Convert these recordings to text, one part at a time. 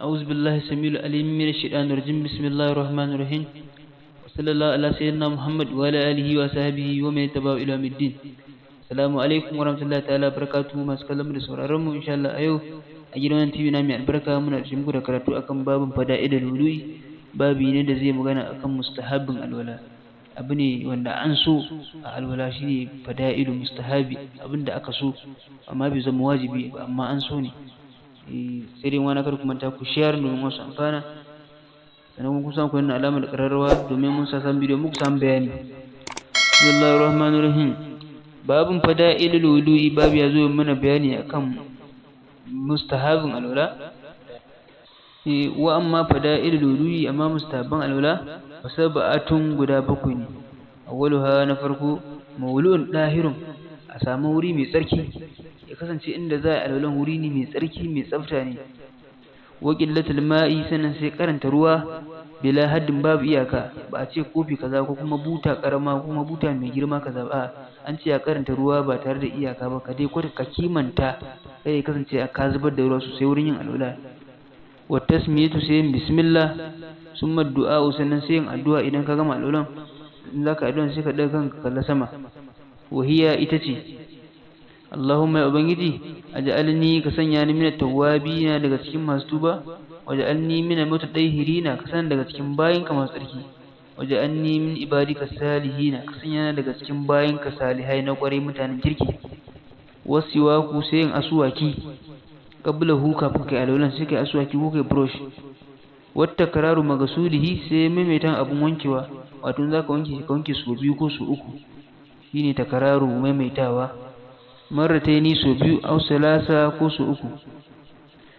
أعوذ بالله السميع العليم من الشيطان الرجيم. بسم الله الرحمن الرحيم، وصلى الله على سيدنا محمد وعلى آله وصحبه ومن تبعه إلى يوم الدين. Assalamu alaikum warahmatullahi ta'ala barakatuhu. Masu kallon mu da sauraron mu, insha Allah a yau a gidan wannan TV na mai albarka muna da muku da karatu akan babin fada'ilul wudu'i. Babi ne da zai magana akan mustahabbin alwala. Abu ne wanda an so a alwala, shine fada'ilu, mustahabi, abinda aka so amma bai zama wajibi ba, amma an so ne. Sai dai wani kar ku manta ku share domin wasu amfana, sannan kuma kun san ku yana alamar ƙararrawa domin mun sa san bidiyo muku samu bayani. Bismillahir rahmanir rahim. Babin fada'ilul wudu'i, babu ya zo mana bayani akan mustahabin alwala. Wa amma fada'ilul wudu'i, amma mustahabban alwala, wa sab'atun, guda bakwai ne. Awwaluha, na farko, mawlu'un dahirun, a samu wuri mai tsarki, ya kasance inda za a alwalan wuri ne mai tsarki, mai tsafta ne. Wa qillatul ma'i, sannan sai karanta ruwa, bila haddin, babu iyaka, ba a ce kofi kaza ko kuma buta karama ko kuma buta mai girma kaza ba. An ce a karanta ruwa ba tare da iyaka ba, ka dai kwata ka kimanta, kai ya kasance a ka zubar da ruwa sosai wurin yin alwala. Wa tasmiyatu, sai yin bismillah, summa du'a, sannan sai yin addu'a. Idan ka gama alwalan, in zaka addu'a, sai ka daga kanka kalla sama. Wa hiya, ita ce: Allahumma, ya ubangiji, aj'alni, ka sanya ni, minat tawwabina, daga cikin masu tuba, waj'alni minal mutatahhirina, ka sanya daga cikin bayinka masu tsarki, waj'alni min ibadika salihina, ka sanya daga cikin bayinka salihai na kwarai, mutanen kirki. Wasiwaku, sai yin asuwaki, qablahu, kafin kai alwalan sai kai asuwaki ko kai brush. Wata kararu magasulihi, sai maimaitan abun wankewa, wato in zaka wanke, ka wanke sau biyu ko sau uku, shine takararu, maimaitawa, marrataini, sau biyu, aw salasa, ko sau uku.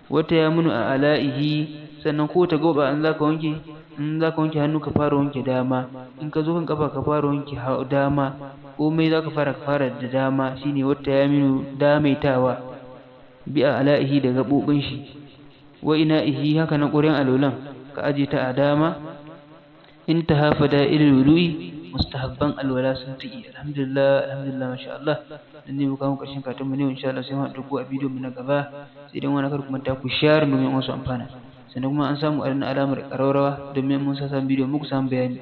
Wata ya munu a ala'ihi, sannan ko ta goba in zaka wanke, in zaka wanke hannu ka fara wanke dama, in ka zo kan kafa ka fara wanke dama, komai zaka fara, ka fara da dama, shine wata ya minu, damaitawa, bi a ala'ihi, da gaɓoɓin shi. Wa ina'ihi, haka na ƙurin alolan ka aje ta a dama. Intaha fada'ilul wudu'i, mustahabban alwala sun tiki. Alhamdulillah, alhamdulillah, masha Allah. Dan ne mu kawo ƙarshen karatun mu ne. Insha Allah sai mu haɗu ku a bidiyon mu na gaba. Sai dai wani kar ku manta ku share domin wasu amfana, sannan kuma an samu alamar ƙararrawa domin mun sa bidiyo muku samu bayani.